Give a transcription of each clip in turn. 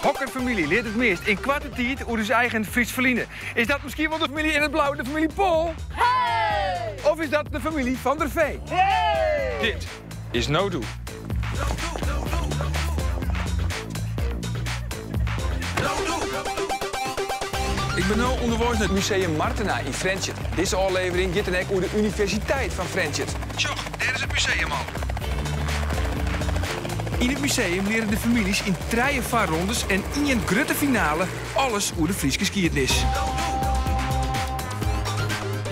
Hokker famylje leart it meast yn koarte tiid oer ús eigen Frysk ferline? Is dat miskien wol de famylje yn it blau, de famylje Pol? Of is dat de famylje Van der Veen? Dit is No Doe. Ik bin no ûnderweis nei it Museum Martena yn Frjentsjer. Dizze ôflevering giet dan ek oer de Universiteit fan Frjentsjer. Sjoch, dêr is it museum al. Yn it museum leare de famyljes yn trije foarrondes en ien grutte finale alles oer de Fryske skiednis.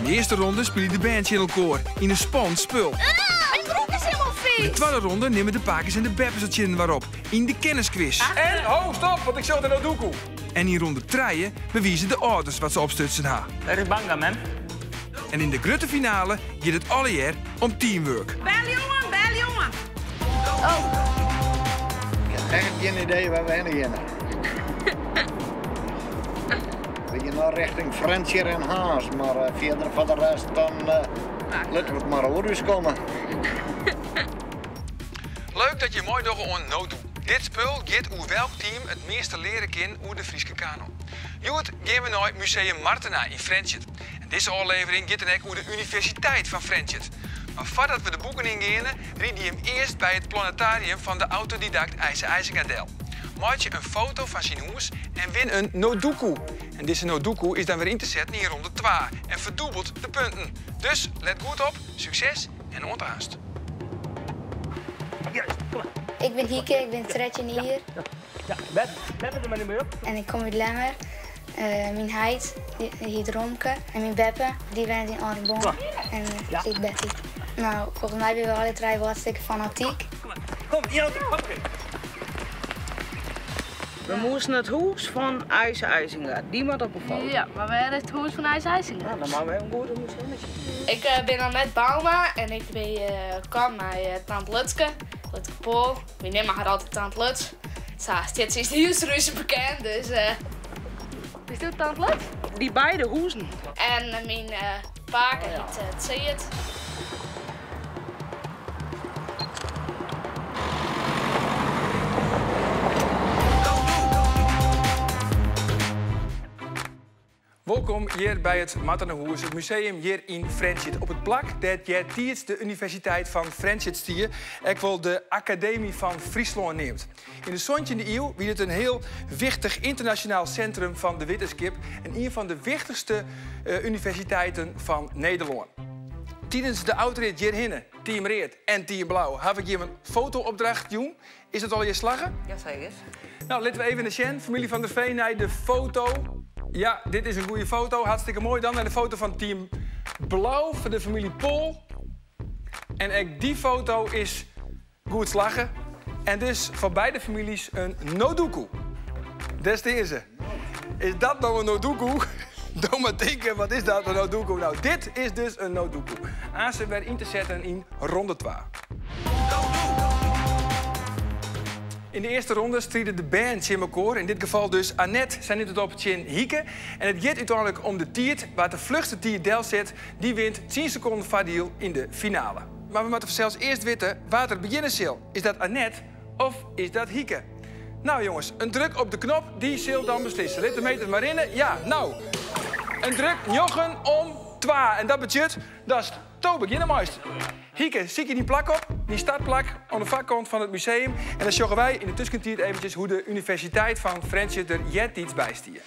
Yn de earste ronde spylje de bern tsjin elkoar yn in spannend spul. Myn broek is hielendal Yn de fiis! twadde ronde nimme de pakes en de beppes it tsjin inoar op yn de kenniskwis. En, ho, stop, want ik sjoch der no doekoe. En yn ronde trije bewize de âlders wat se opstutsen ha. Wêr is Banga, mem? En yn de grutte finale giet it allegear om teamwork. Bel jongen, bel jongen! Ik ha echt gjin idee wêr we hinne geane. We gean no rjochting Frjentsjer en Harns, mar eh, fierder foar de rest dan eh, litte we it mar oer ús komme. Leuk dat je meidogge oan No Doe. Dit spul giet oer welk team it measte leare kin oer de Fryske kanon. Hjoed gean we nei Museum Martena yn Frjentsjer. En dizze ôflevering giet dan ek oer de Universiteit fan Frjentsjer. Mar foardat we de boeken yngeane, ride jim earst by it planetarium fan de autodidakt Eise Eisinga del. Meitsje in foto fan syn hûs en win in Nodoekoe. En dizze Nodoekoe is dan wer yn te setten yn ronde twa en ferdûbelt de punten. Dus let goed op, sukses en oant aanst. Ik bin Hieke, ik bin 13 jier. En ik kom út Lemmer. Myn heit hyt Romke en myn beppe dy wennet yn Aldeboarn en hyt Betty. No, folgens my binne we alle trije wol hartstikke fanatyk. We moasten it hûs fan Eise Eisinga. Dy moat op 'e foto. Ja, mar wêr is it hûs fan Eise Eisinga? No, dan moatte we even goed om ús hinne sjen. Ik bin Annette Bouma en ik bin kaam mei tante Lutske, Lutske Pol. Wy neame har altyd tante Luts. Sa stiet se yn hiel Surhuzum bekend, dus. Bist do tante Luts? Dy beide hûzen. En myn pake hyt Tseard. Wolkom hjir by it Martenahûs, it museum hjir yn Frjentsjer. Op it plak dêr't eartiids de Universiteit fan Frjentsjer stie, ek wol de Akademy fan Fryslân neamd. Yn de santjinde iuw wie it in hiel wichtich ynternasjonaal sintrum fan de wittenskip en ien fan de wichtichste universiteiten fan Nederlân. Tidens de autorit hjirhinne, Team Read en Team Blau, haw ik jim in foto-opdracht jûn. Is dat allegear slagge? Jaseker. No, litte we even nei sjen. Famylje Van der Veen nei de foto. Ja, dit is in goede foto. Hartstikke moai. Dan nei de foto fan team Blau fan de famylje Pol. En ek dy foto is goed slagge. En dus foar beide famyljes in nodoekoe. Dêr stean se. Is dat no in nodoekoe? Do mar tinke, wat is dat, in nodoekoe? No, dit is dus in nodoekoe. Aanst wer yn te setten yn ronde twa. Yn de earste ronde stride de bern tsjin mekoar. Yn dit gefal dus Annette, sy nimt it op tsjin Hieke. En it giet úteinlik om de tiid. Wa't de fluchste tiid delset, dy wint tsien sekonden foardiel yn de finale. Mar we moatte fansels earst witte wa't der begjinne sil. Is dat Annette of is dat Hieke? No jonges, in druk op de knop, dy sil dan beslisse. Lit de meter mar rinne. Ja, no. In druk njoggen om twa. En dat betsjut datst do begjinne meist. Hieke, sykje dyn plak op, dyn startplak oan de foarkant fan it museum. En dan sjogge wy yn de tuskentiid eventsjes hoe't de Universiteit fan Frjentsjer der eartiids by stie.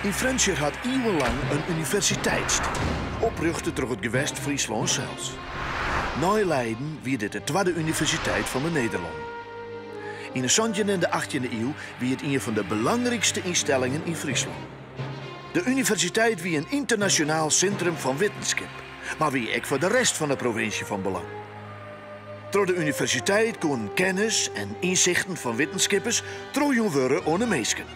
Yn Frjentsjer hat iuwenlang in universiteit stien, oprjochte troch it gewest Fryslân sels. Nei Leiden wie dit de twadde universiteit fan de Nederlannen. Yn de santjinde en de achttjinde iuw wie it ien fan de belangrykste ynstellingen yn Fryslân. De universiteit wie in ynternasjonaal sintrum fan wittenskip, mar wie ek foar de rest fan de provinsje fan belang. Troch de universiteit koenen kennis en ynsichten fan wittenskippers trochjûn wurde oan de minsken.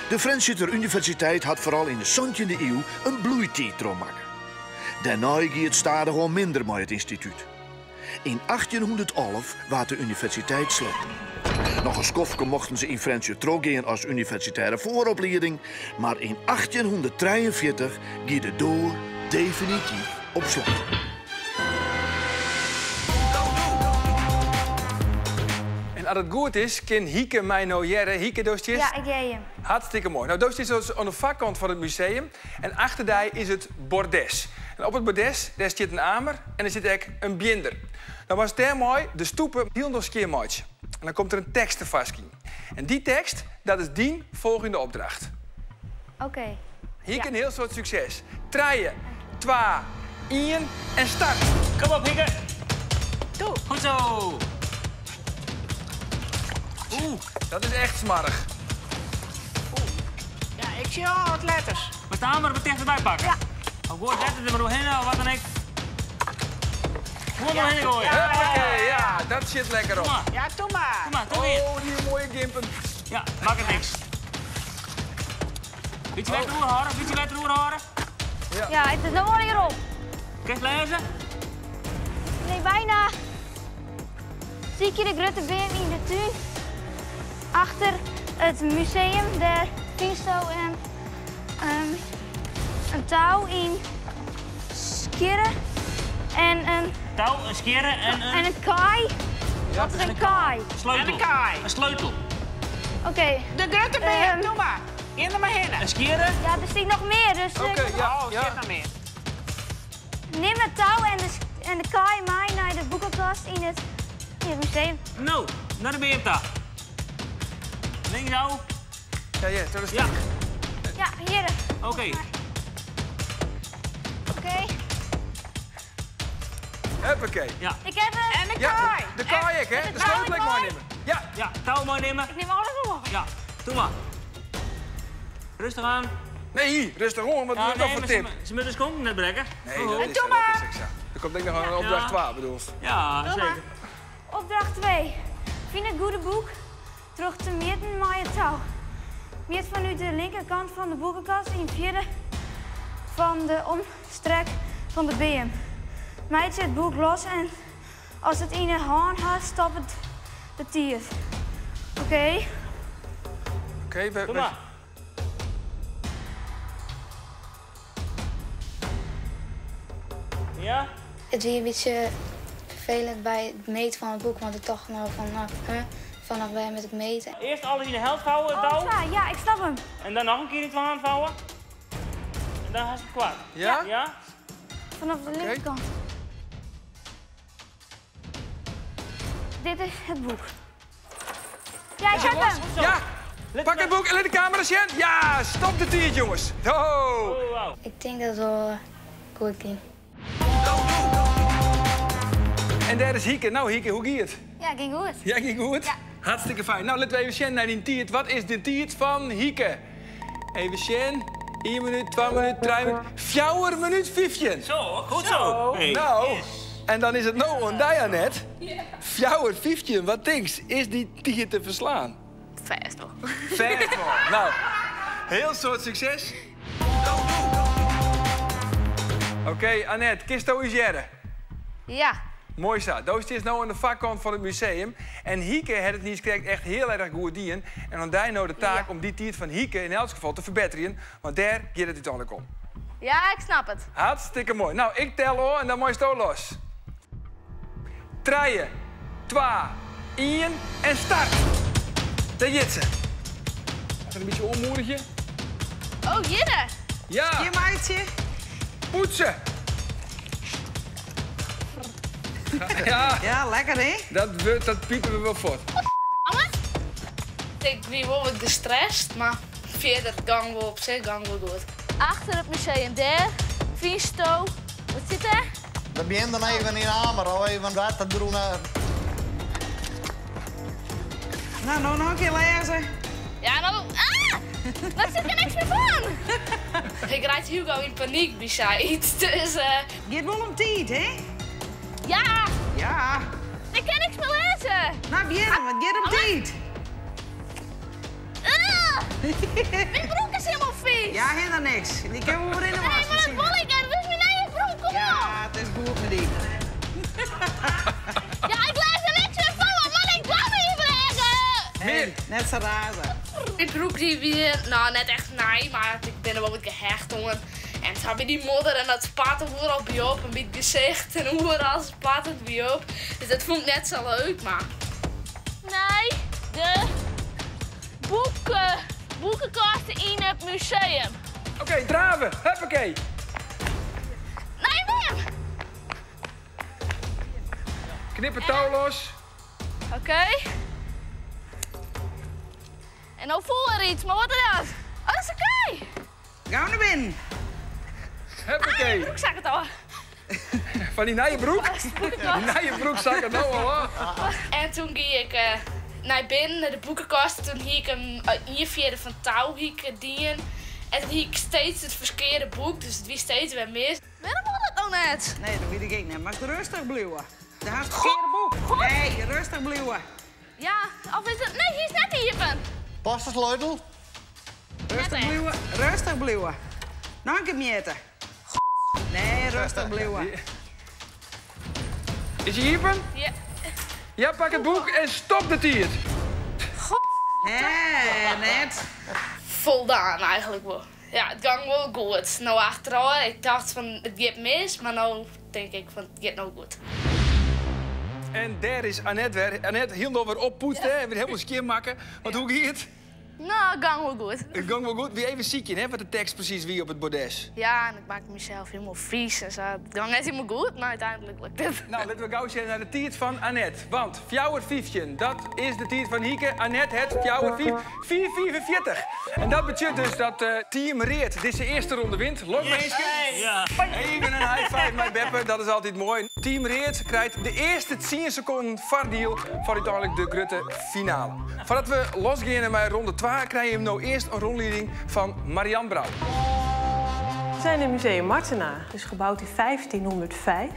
De Frjentsjerter Universiteit hat foaral yn de santjinde iuw in bloeitiid trochmakke. Dêrnei gie it stadichoan minder mei it ynstitút. Yn achttjinhûndertalve waard de universiteit sletten. Noch in skoftke mochten se yn Frjentsjer trochgean as universitêre foaroplieding, mar yn achttjinhûnderttrijeenfjirtich gie de doar definityf op slot. En as it goed is, kin Hieke my no hearre. Hieke, do stiest? Ja, ik hear jim. Hartstikke moai. No, do stiest dus oan de foarkant fan it museum en achter dy is it bordes. En op it bordes, dêr stiet in amer en der sit ek in bjinder. No moatst dêrmei de stoepe hielendal skjin meitsje. En dan komt der in tekst tefoarskyn. En dy tekst, dat is dyn folgjende opdracht. Oké. Hieke, in hiel soad sukses. Trije, twa, ien en start! Kom op, Hieke! Doe. Goed zo! Oeh. Dat is echt smoarch. Ja, ik zie al wat letters. Moatst de amer wat tichterby pakke? Ja. Of goai it wetter der mar oerhinne of wat dan ek. Gewoan der oerhinne goaie. Huppakee, ja, dat sit lekker op. Doe mar. Ja, doe mar. Doe mar, doe weer. Oh, dy moaie gimpen. Ja, makket niks. Bytsje wetter oerhâlde, bytsje wetter oerhâlde. Ja, it is no allegear op. Kinst lêze? Nee, bijna. Sykje de grutte beam yn de tún achter it museum. Dêr fynsto in tou in skjirre en in... Tou, in skjirre en in... En in kaai. Wat is in kaai? Sleutel. En in kaai. In sleutel. Oké. De grutte beam, doe mar. Gean der mar hinne. In skjirre. Ja, der stiet noch mear, dus... Oké, ja, Oh, ja. sit noch mear. Nim it tou en de kaai mei nei de boekekast yn it museum. No, nei de beam ta. Links ôf. Ja, ja, dat is Ja. Ja, hier. Oké. Oké. Huppakee. Ja. Ik heb het. En de Ja, kaai. de kaai ek, hè? de De sleutel touw ek meinimme. Ja. Ja, touw meinimme. Ik neem alles op. Ja, doe mar. Rêstich oan. Nee, rêstich oan, wat Ja, is dat nee, foar mar tip? Se moatte de skonken net brekke. Nee, dat Oh. is, dat is ek sa. Der komt ek noch in opdracht Ja. 2, bedoelst. Ja, Doe maar. seker. Opdracht 2. Fyn it goede boek troch te mjitten mei it tou. Mjit fanút de linkerkant fan de boekekast yn fjirde fan de omstrek fan de beam. Meitsje it boek los en as it yn 'e hân hast, stoppet de tiid. Oké. Oké, Doe we mar. Ja? It wie in bytsje ferfelend by it mjitten fan it boek, want ik tocht no fan, no, huh, fanôf wêr moat ik mjitte? Earst alles yn de helte fouwe, it tou. Oh, sa, ja, ik snap him. En dan noch in kear yn twaen fouwe. En dan hast it koart. Ja? Ja? Fanôf de linkerkant. Dit is it boek. Ja, ik heb him. Ja! Pak it boek en lit de kamera sjen. Ja, stop de tiid, jonges. Ho! Oh, wow. Ik tink dat it wol goed gie. En dêr is Hieke. No, Hieke, hoe giet it? Ja, gie goed. Ja, gie goed? Ja. Hartstikke fijn. No, litte we even sjen nei dyn tiid. Wat is de tiid fan Hieke? Even sjen. 1 minuut, 2 minuut, 3 minuut, 4 minuut 15. Zo, goed zo. Hey. No, en dan is it no oan dy, Annette. 4:15, wat tinkst? Is dy tiid te ferslaan? Fêst wol. Fêst wol. No, hiel soad sukses. Oké, Annette, kinsto ús hearre? Ja. Moai sa. Do stiest no oan de foarkant fan it museum. En Hieke hat it niiskrekt echt hiel erch goed dien. En oan dy no de taak om dy tiid fan Hieke yn elts gefal te ferbetterjen. Want dêr giet it úteinlik om. Ja, ik snap it. Hartstikke moai. No, ik tel ôf en dan meisto los. 3, 2, 1 en start. Dêr giet se. Even in bytsje oanmoedigje. Oh, hjirre. Ja. Hjir, meitsje. Poetse. Ja. Ja, lekker hè? Dat piepen we wol fuort. Ik wie wol wat gestrest, mar fierder gie wol op sich gie wol goed. Achter it museum dêr, fynsto, wat sit dêr? We beginnen dan even yn amer, al even wetter doen. No, no noch in kear lêze. Ja, no, ah! Dêr sit der niks mear fan. Ik reitsje hiel gau yn panyk by sayts, dus. Giet wol om tiid, hè? Ja! Ja. Ik kin niks mear lêze. No, begjin, it giet om tiid. Ah! Myn broek is hielendal fies. Ja, helemaal niks. Dy kinne we wol yn de Nee, mar dat wasmasine. wol ik net. Dit is myn nije broek, kom op. Ja, it is goed mei dy. Ja, ik lês der niks mear fan, wat moat ik dan even lêze? Hey, net sa raze. Dy broek dy wie, no, net echt nij, mar ik bin der wol wat gehecht oan. En toen by dy modder en dat spatte oeral by op en by it gesicht en oeral spatte it by op. Dus dat fûn ik net sa leuk, mar... Nee. Boeken, boekenkast yn it museum. Oké, drave. Huppakee. Nee, mem! Knip het touw los. Oké. En no foel er iets, mar wat is dat? Oh, dat is oké. Gau nei binnen. Huppakee. Ah, broek sakket ôf. Fan dy nije broek? Dy nije broek sakket no al ôf. En toen gie ik eh, nei binnen, nei de boekenkast. Toen hie ik him eh, ien fjirde fan tou hie ik dien. En toen hie ik steeds it ferkearde boek, dus it wie steeds wer mis. Wêrom wol dat no net? Nee, dat wit ik ek net. Moatst rêstich bliuwe. Do hast it ferkearde boek. Nee, rêstich bliuwe. Ja, of is it... Nee, hy is net iepen. Past de sleutel? Rêstich bliuwe, rêstich bliuwe. Noch in kear mjitte. Nee, rêstich bliuwe. Is hy iepen? Ja. Ja, pak it boek en stop de tiid. Nee, net. Foldaan eigenlik wol. Ja, it gong wol goed. No achterôf, ik tocht fan it giet mis, mar no tink ik fan it giet no goed. En dêr is Annette wer. Annette, hielendal wer oppoetst, hè? Wer hielendal skjinmakke. Want hoe gie it? No, it gong wol goed. It gong wol goed. Wie even sykjen, hè, wat de tekst presys wie op it bordes. Ja, en ik makke mysels hielendal fys en sa. It gong net hielendal goed, mar úteinlik lukt it. No, litte we gau sjen nei de tiid fan Annette. Want 4:15, dat is de tiid fan Hieke. Annette hat fjouwer fiif, 4:45. En dat betsjut dus dat Team Read dizze earste ronde wint. Lokwinsken. Even in high five mei Beppe, dat is altyd moai. Team Read krijt de earste tsien sekonden foardiel foar úteinlik de grutte finale. Foardat we losgeane mei ronde twa, krije jim no earst in rûnlieding fan Marian Brouwer. We zijn in Museum Martena. Het is gebouwd in 1505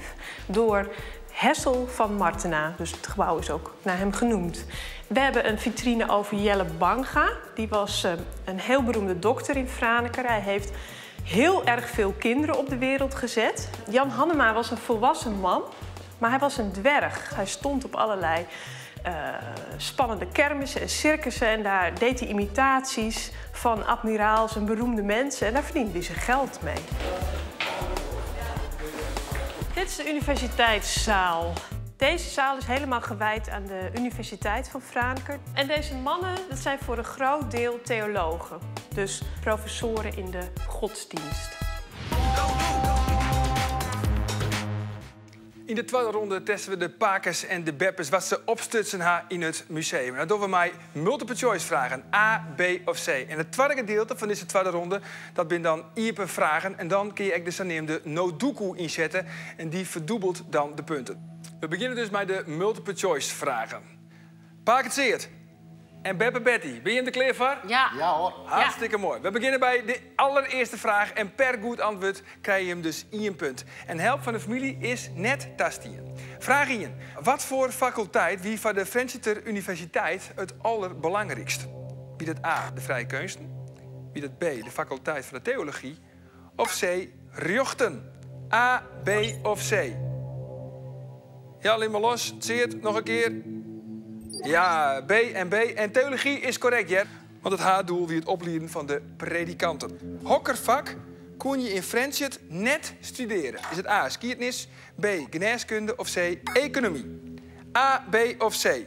door Hessel van Martena. Dus het gebouw is ook naar hem genoemd. We hebben een vitrine over Jelle Banga. Die was een heel beroemde dokter in Franeker. Hij heeft heel erg veel kinderen op de wereld gezet. Jan Hannema was een volwassen man, maar hij was een dwerg. Hij stond op allerlei spannende kermissen en circussen en daar deed hij imitaties van admiraals en beroemde mensen en daar verdiende hij zijn geld mee. Dit is de universiteitszaal. Deze zaal is helemaal gewijd aan de Universiteit van Franeker. En deze mannen, dat zijn voor een groot deel theologen. Dus professoren in de godsdienst. Yn de twadde ronde testen we de pakes en de beppes wat se opstutsen ha yn it museum. Dat dogge we mei multiple choice fragen, A, B of C. En it twadde gedielte fan dizze twadde ronde, dat binne dan iepen fragen. En dan kinne je ek de saneamde Nodoku ynsette en dy ferdûbelt dan de punten. We begjinne dus mei de multiple choice fragen. Pake Tseard en beppe Betty, binne jim der klear foar? Ja. Ja hoor. Hartstikke moai. We begjinne by de allerearste fraach en per goed antwurd krije jim dus ien punt. En help fan de famylje is net tastien. Fraach ien. Wat foar fakulteit wie foar de Frjentsjerter Universiteit it alderbelangrykst? Wie dat A, de frije keunsten? Wie dat B, de fakulteit fan de teology? Of C, rjochten? A, B of C? Ja, lit mar los. Tseard, noch in kear. Ja, B en B. En teology is korrekt, hear. Want it haaddoel wie it oplieden fan de predikanten. Hokker fak koene je yn Frjentsjer net studearje? Is it A, skiednis, B, genêskunde of C, ekonomy? A, B of C?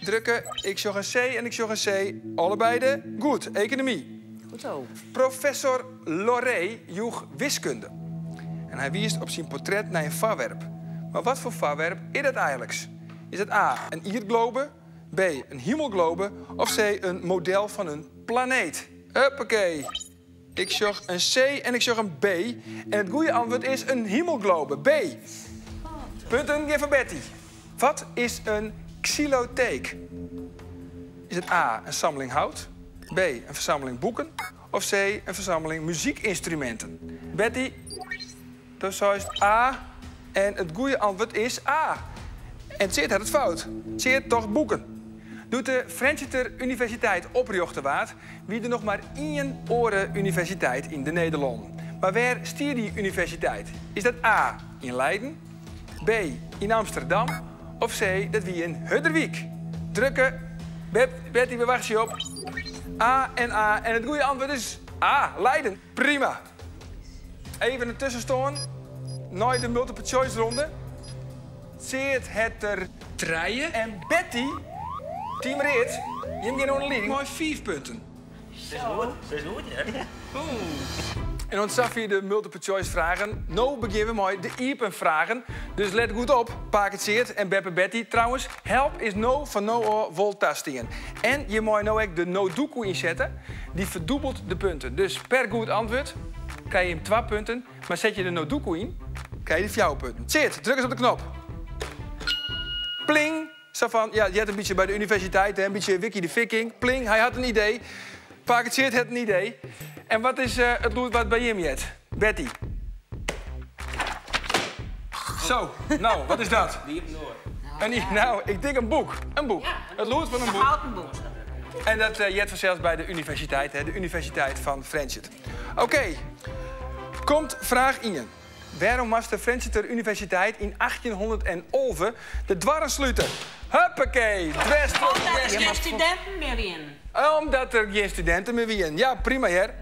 Drukke. Ik sjoch in C en ik sjoch in C. Allebeide goed. Ekonomy. Goed zo. Professor Loré joech wiskunde. En hy wiist op syn portret nei in foarwerp. Mar wat foar foarwerp is dat eigenliks? Is dat A, in ierdglobe, B, in himelglobe of C, in model fan in planeet? Huppakee. Ik sjoch in C en ik sjoch in B. En it goede antwurd is in himelglobe, B. Punten gean foar Betty. Wat is in xylotheek? Is it A, in samling hout, B, in fersammeling boeken of C, in fersammeling muzykynstruminten? Betty, do seist A en it goede antwurd is A. En Tseard hat it fout. Tseard tocht boeken. Doe't de Frjentsjerter Universiteit oprjochte waard, wie der noch mar ien oare universiteit yn de Nederlannen. Mar wêr stie dy universiteit? Is dat A, yn Leiden, B, yn Amsterdam of C, dat wie yn Hurderwyk? Drukke, Betty, we wachtsje je op. A en A en it goede antwurd is A, Leiden. Prima. Even in tuskenstân nei de multiple choice ronde. Tseard hat der trije en Betty, team Read, Jim gean oan de lieding mei fiif punten. Zo. Ze is goed, hè? En oant safier de multiple choice fragen. No begjinne we mei de iepen fragen. Dus let goed op, pake Tseard en beppe Betty. Trouwens, help is no fan no ôf wol tastien. En je meie no ek de Nodoku ynsette. Dy ferdûbelt de punten. Dus per goed antwurd krije jim twa punten. Mar set je de Nodoku yn, krije je fjouwer punten. Tseard, druk ris op de knop. Pling! Sa fan, ja, it heart in bytsje by de universiteit, hè, in bytsje Wiki de Viking. Pling, hy hat in idee. Pake Tseard hat in idee. En wat is it lûd wat by jim heart? Betty. Zo, no, wat is dat? In, no, ik tink in boek. In boek. It lûd fan in boek. Houten boek. En dat heart fansels by de universiteit, hè, de Universiteit fan Frjentsjer. Oké, komt fraach ien. Wêrom moast de Frjentsjerter Universiteit yn 1811 de doarren slute? Huppakee, dwers troch de Omdat der gjin studinten mear wienen. Omdat der gjin studinten mear wienen. Ja, prima hear.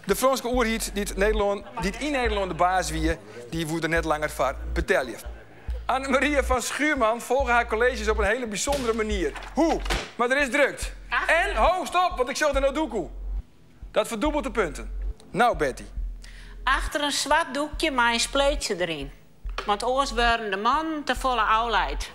De Frânske oerheid dy't Nederlân, dy't yn Nederlân de baas wie, dy woe der net langer foar betelje. Annemaria van Schuurman folge har kolleezjes op in hiele bysûndere manier. Hoe? Mar der is drukt. En, ho, stop, want ik sjoch de Nodoku. Dat ferdûbelt de punten. No, Betty. Achter in swart doekje mei in spleetsje deryn. Want oars waarden de mannen te folle ôfleid.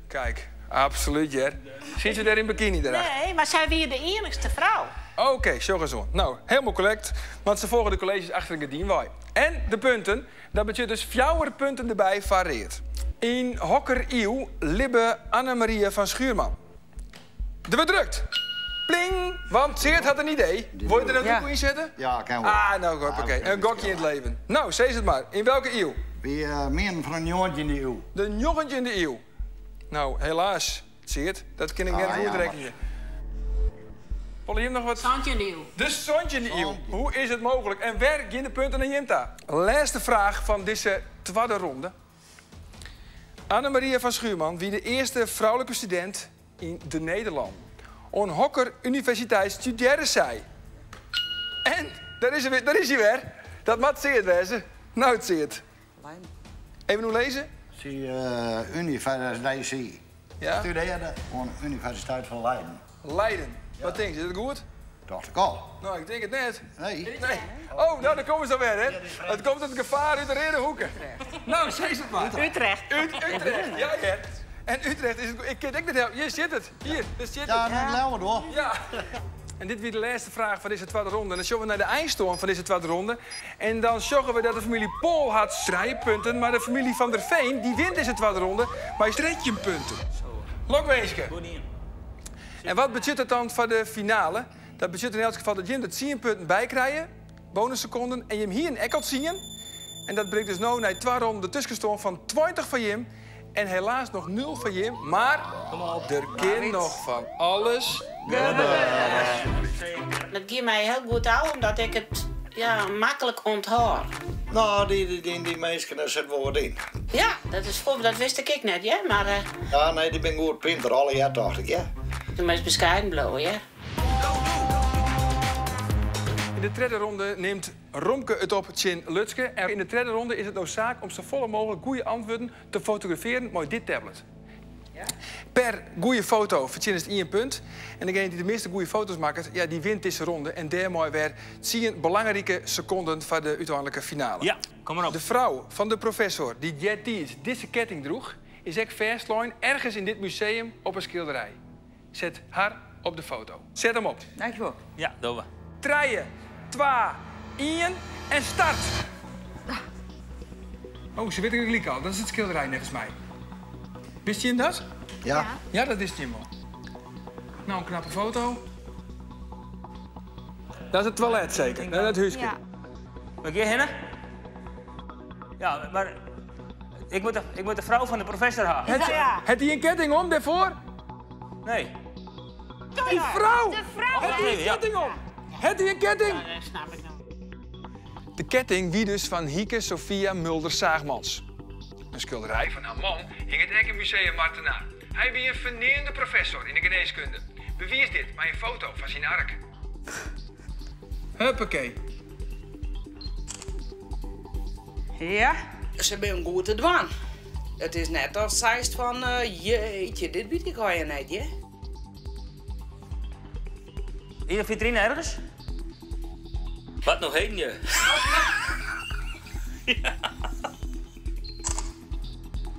Kijk, absolút hear. Siet se dêr yn bikiny derachter? Nee, mar sy wie de iennichste frou. Oké, sjoch ris oan. No, helemaal korrekt, want se folge de kolleezjes achter in gerdyn wei. En de punten, dat betsjut dus fjouwer punten derby foar Read. Yn hokker iuw libbe Annemaria van Schuurman? Der wurdt drukt. Pling! Want Tseard hat in idee. Wol je der no doek yn sette? Ja, kin wol. Ah, no, hoppakee. In gokje yn it leven. No, sis it mar. Yn welke iuw? Wie midden fan de njoggentjinde iuw. De njoggentjinde iuw. No, helaas, Tseard. Dat kin ik net goed rekkenje. Wolle jim noch wat? Santjinde iuw. De santjinde iuw. Hoe is it mooglik? En wer gean de punten nei jim ta? Lêste fraach fan dizze twadde ronde. Annemaria van Schuurman wie de earste froulike studint yn de Nederlannen. Oan hokker universiteit studearre sy? En dêr is er, dêr is hy wer. Dat moat Tseard wêze. No, Tseard. Even oerlizze. Sy universiteit studearre oan de Universiteit fan Leiden. Leiden. Wat tinkst, is it goed? Tocht ik al. No, ik tink it net. Nee. Nee. Oh, no, dêr komme se alwer, hè. It komt it gefaar út de reade hoeke. No, sis it mar. Utrecht. Ut Utrecht, ja hear. En Utrecht is it goed. Ik kin it ek net helpe. Hjir sit it. Hjir, dêr sit it. Ja, no leauwe doch. Ja. En dit wie de lêste fraach fan dizze twadde ronde. En dan sjogge we nei de einstân fan dizze twadde ronde. En dan sjogge we dat de famylje Pol hat trije punten, mar de famylje Van der Veen dy wint dizze twadde ronde mei 13 punten. Lokwinske! En wat betsjut dat dan foar de finale? Dat betsjut yn elts gefal dat jim der tsien punten by krije, bonussekonden, en jim hienen ek al tsien. En dat bringt dus no nei twa ronden de tuskenstân fan 20 foar jim en helaas noch nul foar jim, mar der kin noch fan alles gebeure. Dat gie my hiel goed ôf omdat ik it ja, maklik ûnthâld. No, dy minsken, dêr sit wol wat yn. Ja, dat is fol, dat wist ik ek net, hear, mar. Ja, nee, dy binne goed pinter, allegear tocht ik, hear. Do moatst beskeiden bliuwe, hear. Yn de tredde ronde nimt Romke it op tsjin Lutske. En yn de tredde ronde is it no saak om safolle mooglik goede antwurden te fotografearjen mei dit tablet. Per goede foto fertsjinnest ien punt. En degene dy't de measte goede foto's makket, ja, dy wint dizze ronde. En dêrmei wer tsien belangrike sekonden foar de úteinlike finale. Ja, kom mar op. De frou fan de professor dy't eartiids dizze ketting droech, is ek fêstlein ergens yn dit museum op in skilderij. Set har op de foto. Set him op. Dankjewol. Ja, dogge we. Trije, twa, ien en start! Oh, se witte it gelyk al. Dat is it skilderij neffens my. Wist jim dat? Ja. Ja, dat wist jim wol. No, in knappe foto. Dat is it toilet seker, dat húske. Ja. Mar gean hinne. Ja, mar ik moat de, ik moat de frou fan de professor ha. Hat dy in ketting om dêrfoar? Nee. Dy frou! De frou! Hat dy in ketting om? Hat dy in ketting? Ja, dat snap ik no. De ketting wie dus fan Hieke Sophia Mulder-Zaagmans. In skilderij fan har man hinget ek yn Museum Martena. Hy wie in ferneamde professor yn de genêskunde. Bewiis dit mei in foto fan syn ark. Huppakee. Ja. Se binne goed te dwaan. It is net datst seist fan, jeetje, dit wit ik allegear net, hear. Yn de vitrine ergens? Wat no heden je?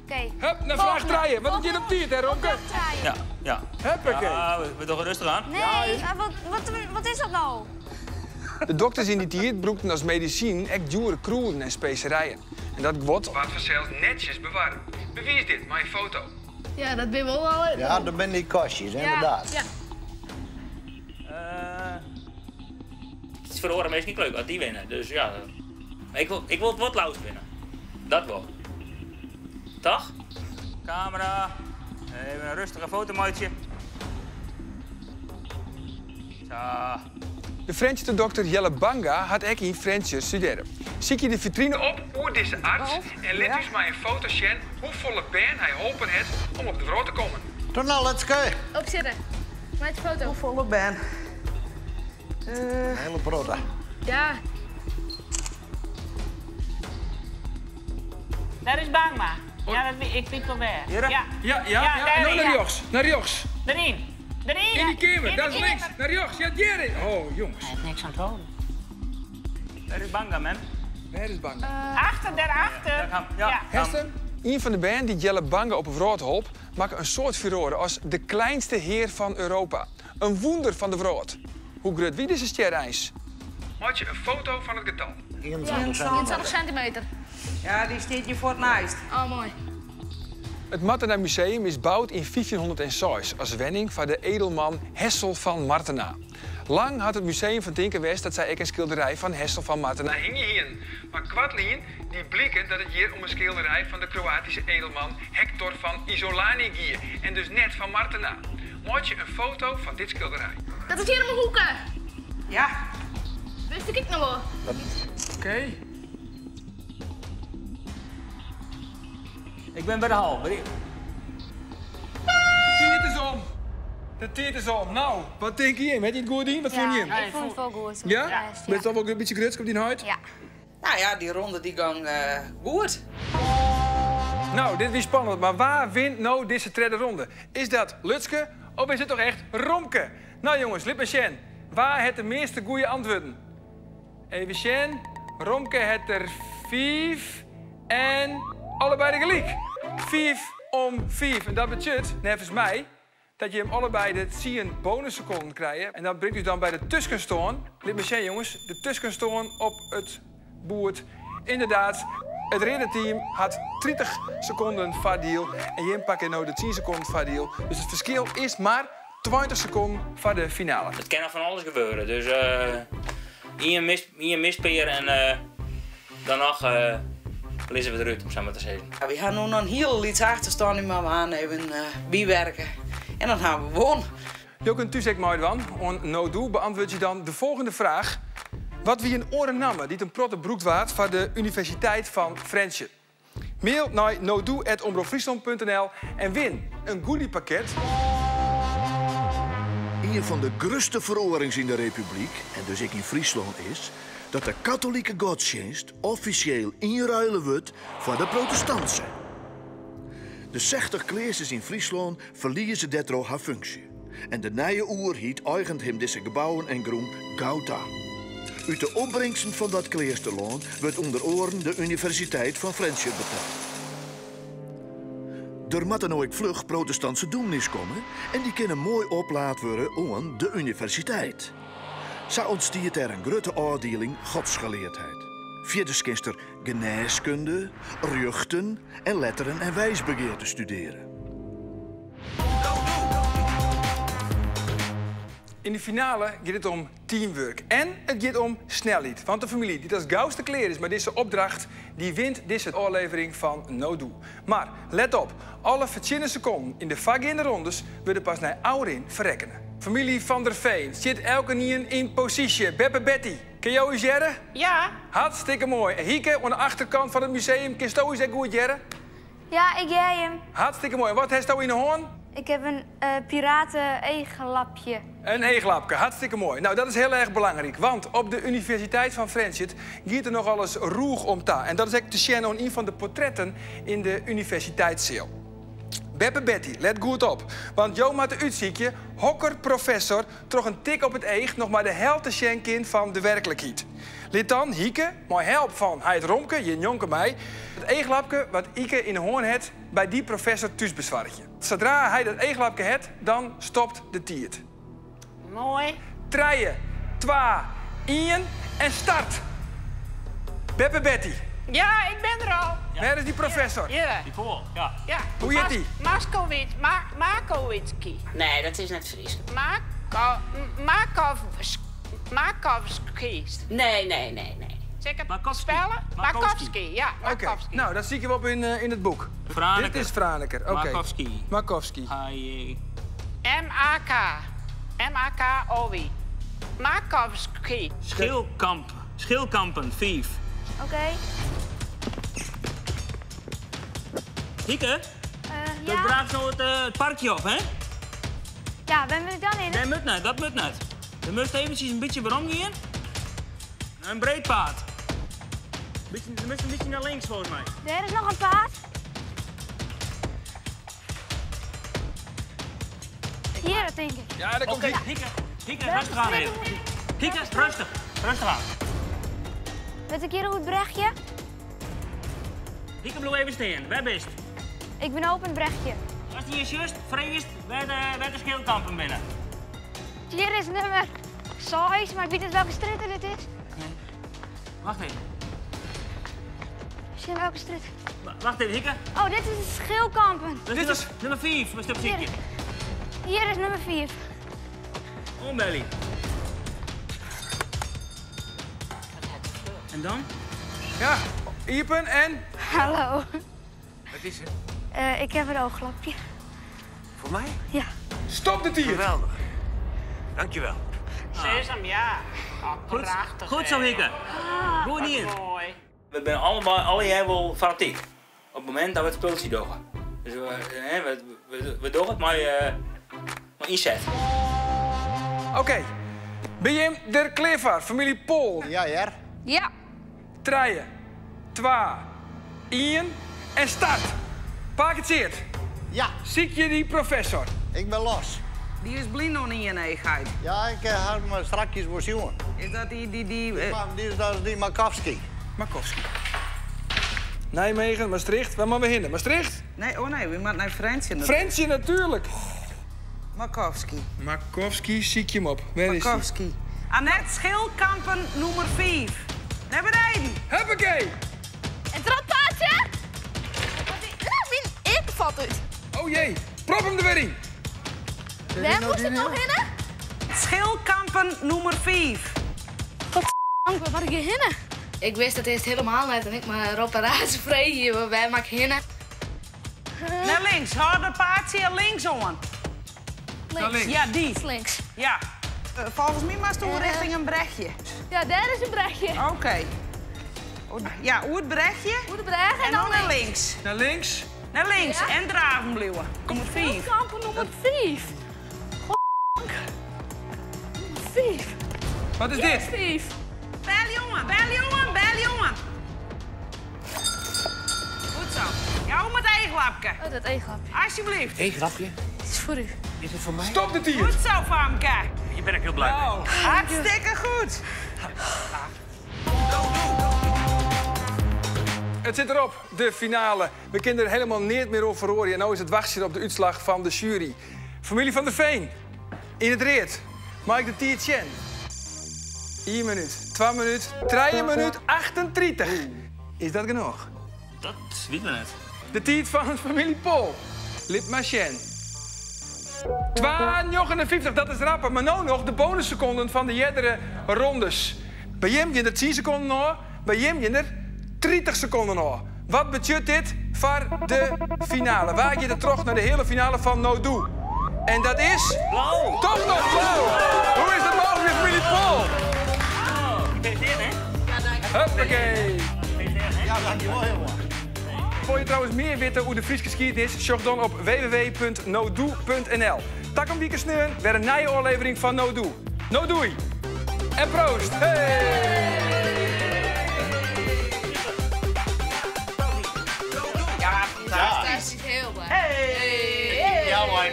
Oké. Hup, nei fraach trije. Want it giet om tiid, hè, Romke? Ja, ja. Huppakee. Ja, we dogge rêstich oan. Nee, wat, wat, wat is dat no? De dokters yn dy tiid brûkten as medisinen ek djoere krûden en speserijen. En dat guod waard fansels netsjes bewarre. Bewiis dit mei in foto. Ja, dat binne wol al. Ja, dat binne dy kastjes, inderdaad. Ja. It is foar oare minsken ek leuk as dy winne, dus ja. Maar ik wol, ik wol it wol it leafst winne. Dat wol. Toch? Kamera. Even in rêstige foto meitsje. Sa. De Frjentsjerter dokter Jelle Banga hat ek yn Frjentsjer studearre. Sykje de vitrine op oer dizze arts en lit ús mei in foto sjen hoefolle bern hy holpen hat om op de wrâld te kommen. Doe no, Lutske. Opsitte. Meitsje foto. Hoefolle bern? In hiele protte. Ja. Dêr is Bangma. Ja, dat wie, ik wit wol wêr. Hjir? Ja. Ja, ja, ja. dêr En no is nei ja. rjochts, nei rjochts. Deryn. Deryn. Yn dy keamer, In dat de is links. keamer. Nei rjochts, ja, hjir is. Oh, jonges. Hy hat niks oan it hâlden. Wêr is Banga, mem? Wêr is Banga? Achter, dêrachter. Daar gaan- ja. Hast him? Ien fan de bern dy't Jelle Banga op 'e wrâld holp, makke in soad furoare as de kleinste hear fan Europa. In wûnder fan de wrâld. Hoe grut wie dizze stjer eins? Meitsje in foto fan it getal. 21 sintimeter. Ja, dy stiet hjir fuort neist. Oh, moai. It Martena Museum is boud yn 1506 as wenning foar de edelman Hessel fan Martena. Lang hat it museum fan tinken west dat sy ek in skilderij fan Hessel fan Martena hingje hienen. Mar koartlyn die bliken dat it hjir om in skilderij fan de Kroatyske edelman Hector fan Isolani gie en dus net fan Martena. Meitsje in foto fan dit skilderij. Dat is hjir om 'e hoeke. Ja. Wist ik ek noch wol. Oké. Ik bin by de hal. By Tiid is om. De tiid is om. No, wat tinke jim? Hat hy it goed dien? Wat fûnen jim? Ik fûn it wol goed. Ja? Bist al wol in bytsje grutsk op dyn heit? Ja. No ja, dy ronde dy gong goed. No, dit wie spannend, mar wa wint no dizze tredde ronde? Is dat Lutske of is it toch echt Romke? No jonges, lit mar sjen. Wa hat de measte goede antwurden? Even sjen. Romke hat der fiif en allebeide gelyk. 5 om 5. En dat betsjut, neffens my, dat jim allebeide 10 bonussekonden krije. En dat bringt ús dan by de tuskenstân. Lit mar sjen, jonges. De tuskenstân op it boerd. Ynderdaad, it reade team hat 30 sekonden foardiel. En jim pakke no de 10 sekonden foardiel. Dus it ferskil is mar 20 sekonden foar de finale. It kin noch fan alles gebeure. Dus ien, mis, ien mispear en dan noch lizze we derút, om sa mar te sizzen. Ja, wy ha no noch in hiele lytse achterstân, mar we ha even bywerke. En dan ha we wûn. Jo kinne thús ek meidwaan. Oan No Doe beäntwurdzje dan de folgjende fraach. Wat wie in oare namme dy't in protte brûkt waard foar de Universiteit fan Frjentsjer? Mail nei nodoe.omropfryslan.nl en win in goodiepakket. Ien fan de grutste feroarings yn de Republyk, en dus ek yn Fryslân, is dat de katolike godstsjinst offisjeel ynruile wurdt foar de protestantske. De 60 kleasters yn Fryslân ferlieze dêrtroch har funksje. En de nije oerheid eigenet him dizze gebouwen en grûn gau ta. Ut de opbringsten fan dat kleasterlân wurdt ûnder oaren de Universiteit fan Frjentsjer betelle. Der moatte no ek fluch protestantske dûmny's komme en dy kinne moai oplaat wurde oan de universiteit. Sa ûntstiet der in grutte ôfdieling godsgeleardheid. Fierders kinst der genêskunde, rjochten en letteren en wijsbegearte studearje. Yn de finale giet it om teamwork en it giet om snelheid. Want de famylje dy't as gauste klear is mei dizze opdracht, dy wint dizze ôflevering fan No Doe. Mar let op, alle fertsjinne sekonden yn de foargeande rondes wurde pas nei ôfrin ferrekkene. Famylje Van der Veen stiet elkenien yn posysje. Beppe Betty, kinne jo ús hearre? Ja. Hartstikke moai. Hieke, oan de achterkant fan it museum, kinsto ús ek goed hearre? Ja, ik hear jim. Hartstikke moai. En wat hasto yn 'e hân? Ik ha in piraten-eachlapje. In eachlapke, hartstikke moai. No, dat is hiel erch belangryk, want op de Universiteit fan Frjentsjer giet der nochal ris rûch om ta. En dat is ek te sjen oan ien fan de portretten yn de universiteitsseal. Beppe Betty, let goed op, want jo moatte útsykje hokker professor troch in tik op it each noch mar de helte sjen kin fan de werklikheid. Lit dan Hieke, mei help fan heit Romke, hjir njonken my, it eachlapke wat Ike yn 'e hân hat by dy professor thús besoargje. Sadra hy dat eachlapke hat, dan stopt de tiid. Moai. Trije, twa, ien en start! Beppe Betty. Ja, ik bin der al. Wêr is dy professor? Hjir. Dy Poal, ja. Ja. Hoe hjit dy? Maskowitz, Makowitski. Nee, dat is net Frysk. Makovski. Nee, nee, nee, nee. Sil ik it spellen? Makowski, ja. Oké, no dat sykje we op yn it boek. Franeker. Dit is Franeker, oké. Makowski. Makowski. M-A-K. M-A-K-O-W. Makowski. Schilkamp. Schilkampen, fiif. Oké. Hieke? Ja? Do draafst no it parkje op, hè? Ja, wêr moat ik dan yn? Nee, moat net, dat moat net. Do moatst eventsjes in bytsje werom gean. In breed paad. Bytsje, do moatst in bytsje nei links folgens my. Dêr is noch in paad. Hjir, tink ik. Ja, dêr komt Oké, Hieke, Hieke, rêstich oan even. Hieke, rêstich, rêstich oan. Moat ik hjir oer it brechje? Hieke, bliuw even stean. Wêr bist? Ik bin op it brechje. Ast hjir sjochst, fregest wêr't de Schilkampen binne. Hjir is nûmer seis, mar ik wit net welke strjitte dit is. Nee. Wacht even. Sjen welke strjitte. Wacht even, Hieke. Oh, dit is de Schilkampen. Dit is nûmer fiif, moatst op sykje. Hjir is nûmer fiif. Oanbelje. En dan? Ja, iepen en... Hallo. Wat is der? Ik ha in eachlapke. Foar my? Ja. Stop de tiid! Geweldich. Dankjewel. Sis him, ja. Oh, prachtich. Goed zo, Hieke. Goed dien. Moai. We binne allebei, allegear wol fanatyk. Op it momint dat we it spultsje dogge. Dus we dogge it mei ynset. Oké. Binne jim der klear foar, famylje Pol? Ja, hear. Ja. Trije, twa, ien en start! Pake Tjeerd. Ja. Sykje dy professor. Ik bin los. Dy is blyn oan ien each, heit. Ja, ik ha him strakjes wol sjoen. Is dat dy, dy, dy... Dat is dy Makowski. Makowski. Nijmegen, Maastricht, wêr moatte we hinne? Maastricht? Nee, oh nee, we moatte nei Frjentsjer. Frjentsjer, natuerlik. Makowski. Makowski, sykje him op. Wêr is hy? Makowski. Annette Schilkampen, nûmer fiif. Nei beneden. Huppakee! En trappaadje! Myn earke falt út. Oh jee, prop him der wer yn. Wêr moast ik no hinne? Schilkampen, nûmer fiif. Wat moat ik hjir hinne? Ik wist it earst helemaal net en ik mar Rob en Raze freegje, wêr moat ik hinne? Nei links, hâld it paadsje links oan. Links. Ja, dy. Links. Ja. Folgens my moatst oer rjochting in brechje. Ja, dêr is in brechje. Oké. Ja, oer it brechje. Oer de brêge en dan nei links. Nei links. Nei links Ja. en draven bliuwe. Nûmer fiif. Schilkampen nûmer fiif. Nûmer fiif. Wat is Hjir dit? is fiif. Belje oan, belje oan, belje oan. Goed zo. Jou om it eachlapke. Oh, dat eachlapje. Alsjeblieft. Eachlapje? Dit is foar u. Is it foar my? Stop de tiid. Goed zo, Famke. Hjir bin ik hiel blij mei. Nou. Hartstikke goed. It sit derop, de finale. We kinne der hielendal neat mear oan feroarje. En no is it wachtsjen op de útslach fan de sjuery. Famylje Van der Veen, yn it read. Mei ik de tiid sjen? Ien minút, twa minút, trije minút, 38. Is dat genôch? Dat witte we net. De tiid fan famylje Pol. Lit mar sjen. 2,59, dat is rapper. Mar no noch de bonussekonden fan de eardere rondes. By jim gean der 10 sekonden ôf, by jim gean der 30 sekonden ôf. Wat betsjut dit foar de finale? Wa giet der troch nei de heale finale fan No Doe? En dat is... Blau! Toch noch blau! Hoe is dat mooglik, famylje Pol? Gefeliciteerd, hè? Huppakee! Gefeliciteerd, hè? Ja, dankjewel, jongen. Wolle je trouwens mear witte oer de Fryske skiednis? Sjoch dan op www.nodoe.nl. Takom wike sneon wer in nije ôflevering fan No Doe. No doei! En proost! Hey! Ja, fantastysk. Fantastysk, hiel blij. Hey!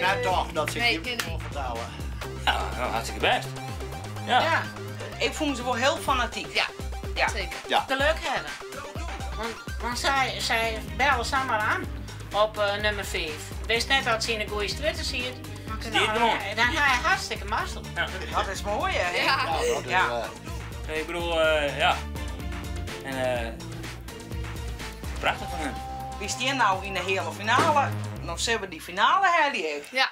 net toch, dat ze Nee, je ken wel vertellen. Ja, nou, hartstikke best. Ja. Ja. Ik vond ze wel heel fanatiek. Ja, Ja. zeker. Ja. Geluk hebben. Want zij bellen samen aan op nummer 5. Wist net dat ze in een goede Twitter ziet. Die Nou, gewoon. dan ga je hartstikke mazzel. Dat is mooi, hè? Ja. Ja, dat is, Ja. Ik bedoel, ja. En prachtig van hem. Wie is die nou in de hele finale? Nou, ze hebben die finale hè, die heeft. Ja.